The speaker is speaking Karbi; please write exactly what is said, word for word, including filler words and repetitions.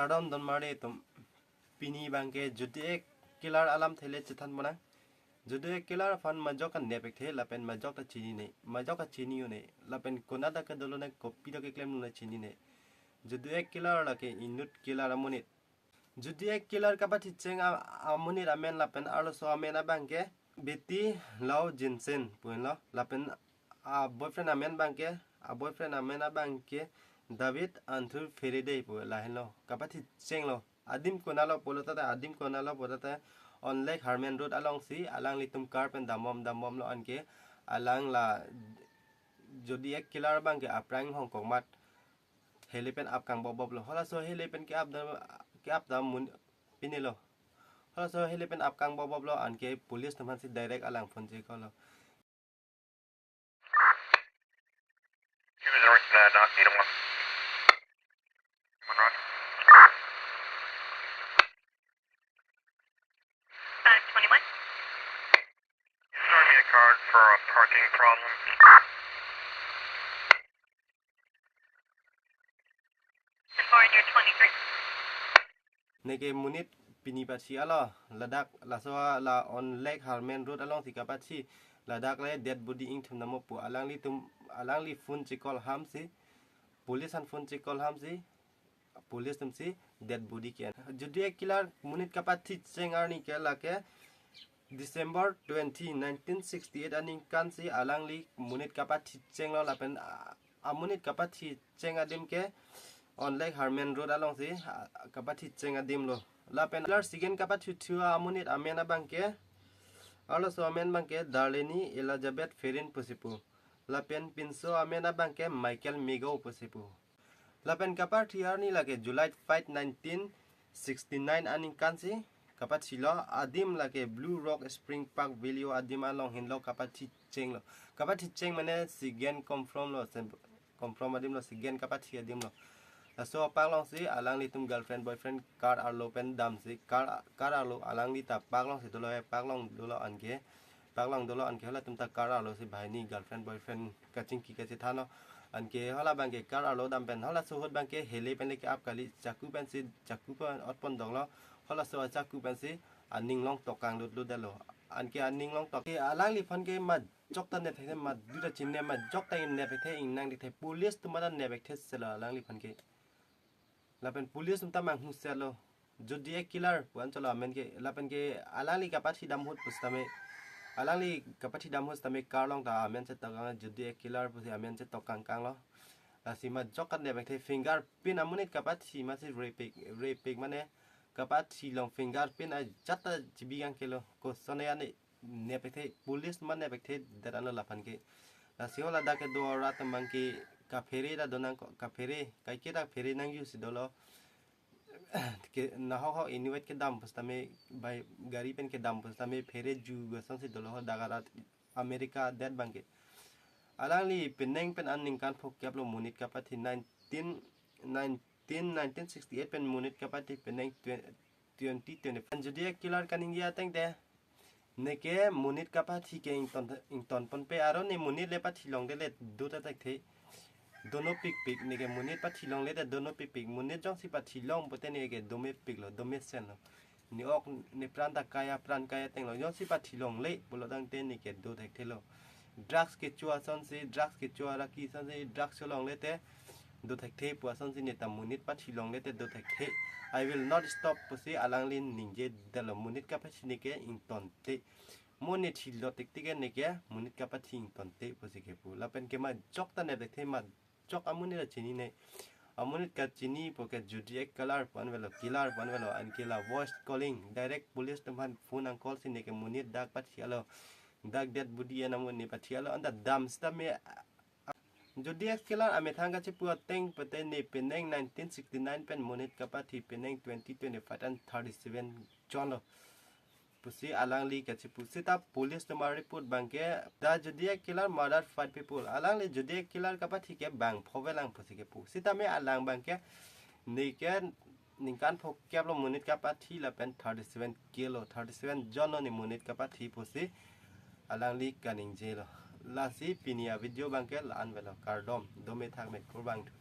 Kardom don mare atum, pini abangke Zodiac killer alamthe le chethan ponang. Zodiac killer aphan majok an nepek the lapen majok ta chinine, majok ta chini une, lapen konat ta kedolo ne kopi ta keklem lone chinine. Zodiac killer lake inut killer amonit. Zodiac killer kapathicheng a-, amonit amen lapen arloso amen abangke Betty Lau Jensen pu henlo, lapen a boyfriend amen abangke, a boyfriend amen abangke David Arthur Faraday pu lahenlo. Kapathichenglo. Adim konatlo pulo tata, adim konatlo pulo tata, Onlek Harman Road alongsi alanglitum car pen dambom dambomlo, anke alang la Zodiac killer abangke aphrang hongkok mat hele pen apkang boboblo. Halaso hele pen ke-ap dam, ke-ap dam mun pinelo. Halaso hele pen apkang boboblo, anke police atum aphansi direct alang phone che-call lo. He was arrested at Knox eight oh one. One roger. Five twenty-one. Sorry, a card for a parking problem. Four hundred twenty-three. Neke monit pini pathi alo, ladak laso la Onlek Harman Road alongsi kapathi, ladak le dead body ingthum namo pu alanglitum, alangli phone che-call hamsi, police an phone che-call hamsi, police atumsi dead body ke-en. Zodiac killer monit kapathicheng arni ke lake December twenty, nineteen sixty-eight aningkansi alangli monit kapathichenglo lapen a, amonit kapathicheng adim ke Onlek Harman Road alongsi a, kapathicheng adimlo. Lapen killer second kapathi thu amonit amen abangke arloso amen abangke Darlene Elizabeth Ferin pusi pu. Lapen pinso amen abangke Michael Migo pusi pu. Lapen kapathi arni lake July five, nineteen sixty-nine aningkansi kapathilo, adim lake Blue Rock Spring Park Valley adim along henlo kapathichenglo. Kapathicheng mane second confirm lo, sem-, confirm adimlo, second kapathi adimlo. Laso apaklongsi alanglitum girlfriend boyfriend car arlo pen damsi, car, car arlo alangli ta paklongsi dolo, he paklong dolo anke, paklong dolo anke halatum ta car arlosi banghini girlfriend boyfriend kachingki kachethanlo. Anke hala abangke car arlo dam pen halaso ahut abangke hele pen le ke-ap kali, chaku pensi, chaku pen otpon donglo. Halaso achaku pensi aning along tokang lutlut detlo. Anke aning along tok, ke alangliphan ke majok ta nepek the, madu ta chinine, majok ta nepek the, ingnang dik the, police atum ta nepek the selo alangliphan ke. Lapen police atum ta manghu selo. Zodiac killer pu-an cholo amen ke, lapen ke alangli kapathi dam ahut pusitame, alangli kapathi dam ahut sitame car along ta amen chetokang, Zodiac killer pusi amen chetokang kanglo. Lasi majok an nepek the, fingerprint amonit kapathi masi repik, repik mane kapathi along fingerprint ajat ta chibi kangkelo. Koson ane nepek the, police atum nepek the, det anlo laphan ke. Lasi hala dak kedo arat abangke kaphere ta donangkok, kaphere, kaike ta phere nangjusi dolo. Ke nahok hok inutvet kedam pusitame, bai gari pen kedam pusitame phere ju asonsi dolo ho dak arat America det abangke. Alangli penang pen aningkan phokep lo monit kapathi, nineteen, nineteen, nineteen sixty-eight pen monit kapathi penang twe-, twenty twenty-five. Zodiac killer kaningje ateng te, neke monit kapathi ke ington, ington ponpe, aro ne monit le pathi longledet dothek the. Dono pikpik, neke monit pathi longledet dono pikpik. Monit jongsi pathi long pote neke domepiklo, domesenlo. Ne ok ne pran ta kai, apran kai atenglo. Jongsi pathi longle pulo tangte neke dothek thelo. Drugs kecho asonsi, drugs kecho araki asonsi, drugs cholongle te dothek the pu asonsi ne ta monit pathi longle te dothek the. I will not stop pusi alangli ningje detlo, monit kapathi neke ington te. Mo ne thilo tik tik ke neke monit kapathi ington te pusi kepu. Lapen ke majok ta nepek the, majok amonit ta chinine. Amonit kachini pu ke Zodiac killer pu-an avelo, killer pu-an avelo, anke la voice calling, direct police atum aphan phone nang-call si neke monit dak pathi alo, dak dead body en amonit pathi alo, anta dam sitame Zodiac killer amethang kachepu ateng pote ne penang nineteen sixty-nine pen monit kapathi penang twenty twenty-five an thirty-seven jon lo pusi alangli kachepu. Seta police atum areport abangke, the Zodiac killer murdered five people. Alangli Zodiac killer kapathi ke bang phovelang pusi kepu. Sitame alang abangke neke ningkan phokep lo monit kapathi lapen thirty-seven kilo, thirty-seven jon lo ne monit kapathi pusi alangli kaningjelo. Lasi pini avideo abangke la-an avelo, kardom, dome thakme kurvangthu.